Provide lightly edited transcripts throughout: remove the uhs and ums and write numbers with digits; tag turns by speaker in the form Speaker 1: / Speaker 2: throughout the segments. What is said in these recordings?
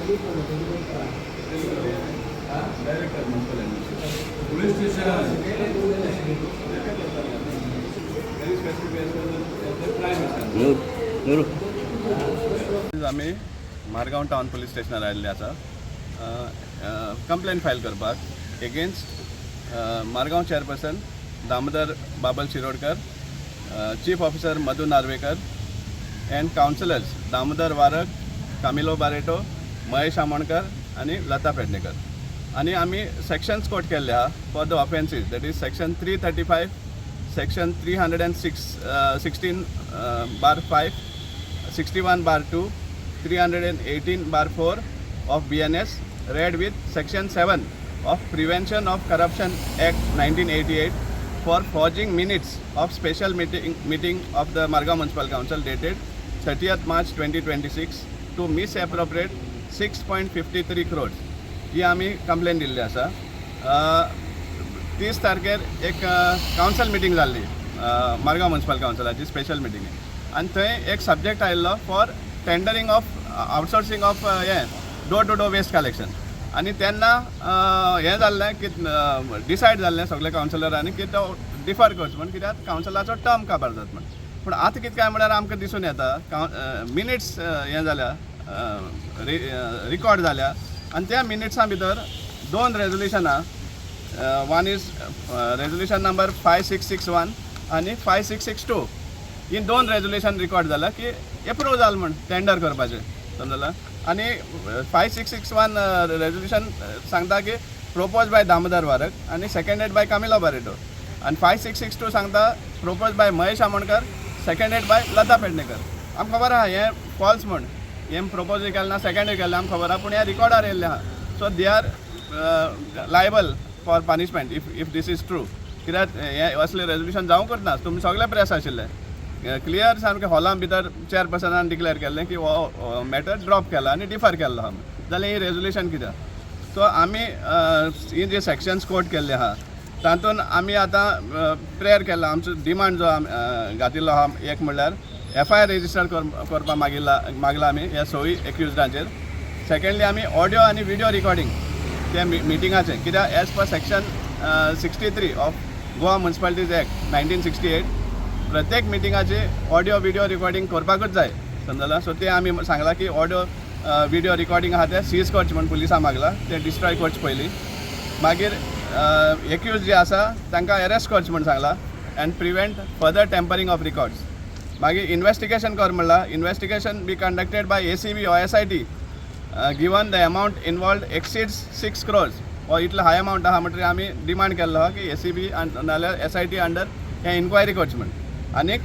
Speaker 1: Director municipal administration.
Speaker 2: Police station.
Speaker 1: Very specific.
Speaker 3: Noor Noor.
Speaker 1: आमी Margao town police स्टेशनार आयिल्ले आसा कंप्लेन फायल करपाक against Margao chairperson Damodar Babal Shirodkar, chief officer Madhu Narvekar and councillors Damodar Warak, Camilo Barreto, Mahesh Amonkar आनी लता पेडणेकर. आनी आमी sections कोट केल्ले आहा for the offences, that is section 335, section 306, 16 bar 5, 61 bar 2, 318 bar 4 of BNS read with section 7 of Prevention of Corruption Act 1988 for forging minutes of special meeting of the Margao Municipal Council dated 30th March 2026 to misappropriate 6.53 crores. ही आमी complain दिल्ली आसा. 30 तारखेर एक कावन्सल meeting जाल्ली, Margao municipal कावन्सिलाची special meeting, आनी थंय एक subject आयिल्लो for tendering of outsourcing of हें door to door waste collection. आनी तेन्ना हें जाल्लें की डिसायड जाल्लें सगळे कावन्सिलरांनी की तो डिफर करचो म्हण, कित्याक कावन्सिलाचो टर्म काबार जाता म्हण. पूण आतां कितें काय म्हळ्यार आमकां दिसून येता मिनिट्स हें जाल्या, रिकॉर्ड जाल्या आनी त्या मिनिट्सां भितर दोन रेजोल्युशनां, one is resolution number 5661 आनी 5662, ही दोन रेजोल्युशन रिकॉर्ड जाला की एप्रूव जाल म्हण टेंडर करपाचें, समजला. आनी 5661 रेजोल्युशन सांगता की प्रोपोज बाय दामोदर वारक आनी सेकंडेड बाय कामिलो बारेटो, आनी 5662 सांगता propose by Mahesh Amonkar, seconded by Lata Pednekar. आमकां खबर आहा हें फॉल्स म्हण. हें प्रपोजूय केलें ना, सेकंडूय केलें, आमकां खबर आहा, पूण हें रिकॉर्डार येयल्लें आहा. So they are liable for punishment if this is true, कित्याक हें असलें रेजोल्युशन जावंकच ना. तुमी सगळे प्रेस आशिल्ले, क्लियर सामकें हॉला भितर चेअरपर्सनान डिक्लेअर केल्लें की हो मॅटर ड्रॉप केला आनी डिफर केल्लो आहा, जाल्यार ही रेजोल्युशन कित्याक? सो आमी ही जे सेक्शन्स कोट केल्ले आहा, तातूंत आमी आतां प्रेयर केला. आमचो डिमांड जो घातिल्लो आहा, एक म्हणल्यार एफआयआर रेजिस्टर करपाक मागिल्ला, मागला आमी ह्या सवूय एक्युजडांचेर. सेकंडली, आमी ऑडियो आनी विडियो रिकॉर्डिंग त्या मिटिंगाचें, कित्याक as per section 63 of Goa Municipalities Act 1968 प्रत्येक मिटिंगाचे ऑडियो विडियो रिकॉर्डिंग करपाकूच जाय, समजला. सो ते आमी सांगलां की ऑडियो विडियो रिकॉर्डिंग आहा तें सीज करचें म्हूण पुलिसां मागलां, तें डिस्ट्रॉय करचें पयलीं. मागीर एक्यूज जे आसा तांकां अरेस्ट करचें म्हूण सांगलां and prevent further tampering of records. मागीर इन्वेस्टिगेशन कर म्हणलां, investigation be conducted by ACB or SIT given the amount involved exceeds 6 crores. हो इतलो हाय अमावंट आहा म्हणटकीर आमी डिमांड केल्लो आहा की एसीबी नाल्यार एसआयटी अंडर हें इन्क्वायरी करची म्हण. आनीक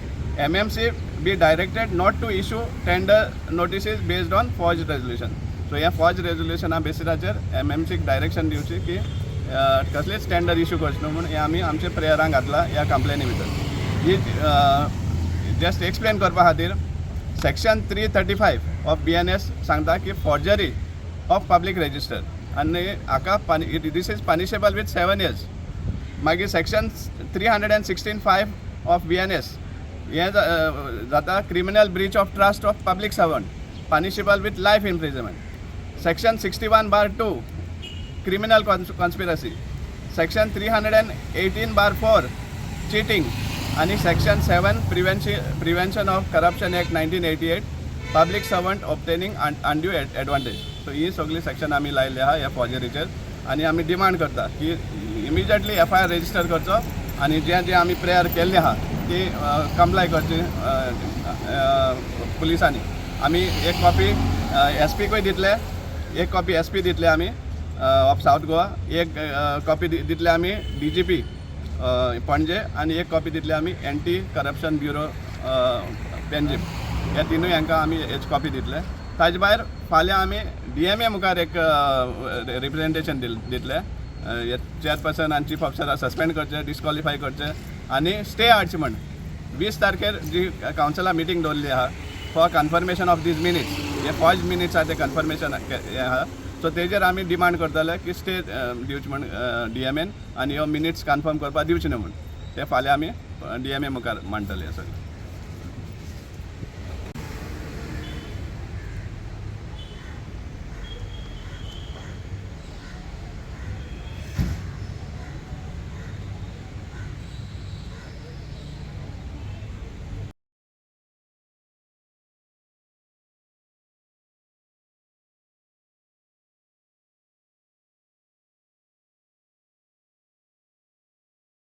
Speaker 1: MMC be directed not to issue tender notices based on forged resolution. So ह्या फॉर्ज रेजोल्युशना बेसिसाचेर एमएमसीक डायरेक्शन दिवची की कसलीच टेंडर इशू करचे न्हू म्हूण. हें आमी आमच्या प्रेयरांक घातला ह्या कंप्लेनी भितर. ही जस्ट एक्सप्लेन करपा खातीर, section 335 of BNS सांगता की फॉर्जरी ऑफ पब्लीक रेजिस्टर आनी हाका this is punishable with 7 years. मागीर section 316(5) of BNS हें जाता criminal breach of trust of public servant, punishable with life imprisonment. Section 61 bar 2, criminal conspiracy. Section 318 bar 4, cheating, आणि section 7 Prevention of Corruption Act 1988, public servant obtaining undue advantage. So ही सगळी section आमी लायल्ली आहा ह्या फॉर्जरीचेर आनी आमी demand करता की immediately FIR register करचो आनी जे जे आमी प्रेयर केल्ली आहा ती कंप्लाय करची पुलिसांनी. आमी एक कॉपी एस पीकूय दितले, एक कॉपी एस पी दितले आमी ऑफ सावथ गोवा, एक कॉपी दितले आमी डीजीपी पणजे आनी एक कॉपी दितले आमी एंटी करप्शन ब्युरो पेंजीम. ह्या तिनूय हांकां आमी हेच कॉपी दितले. ताजे भायर फाल्यां आमी डीएमए मुखार एक रिप्रेझेंटेशन दितले, चेअरपर्सन आनी चीफ ऑफिसर सस्पेंड करचे, डिस्क्वॉलिफाय करचे आनी स्टे हाडचे म्हण. 20 तारखेर जी कावन्सिला मिटींग दवरली आहा for confirmation of these minutes, hey first minutes आहा ते कन्फर्मेशन हें आहा, सो तेजेर आमी डिमांड करतले की स्टे दिवचे म्हण डीएमएन आनी ह्यो मिनिट्स कन्फर्म करपाक दिवचे न्हू म्हण. ते फाल्यां आमी डीएमए मुखार मांडटले सगळें.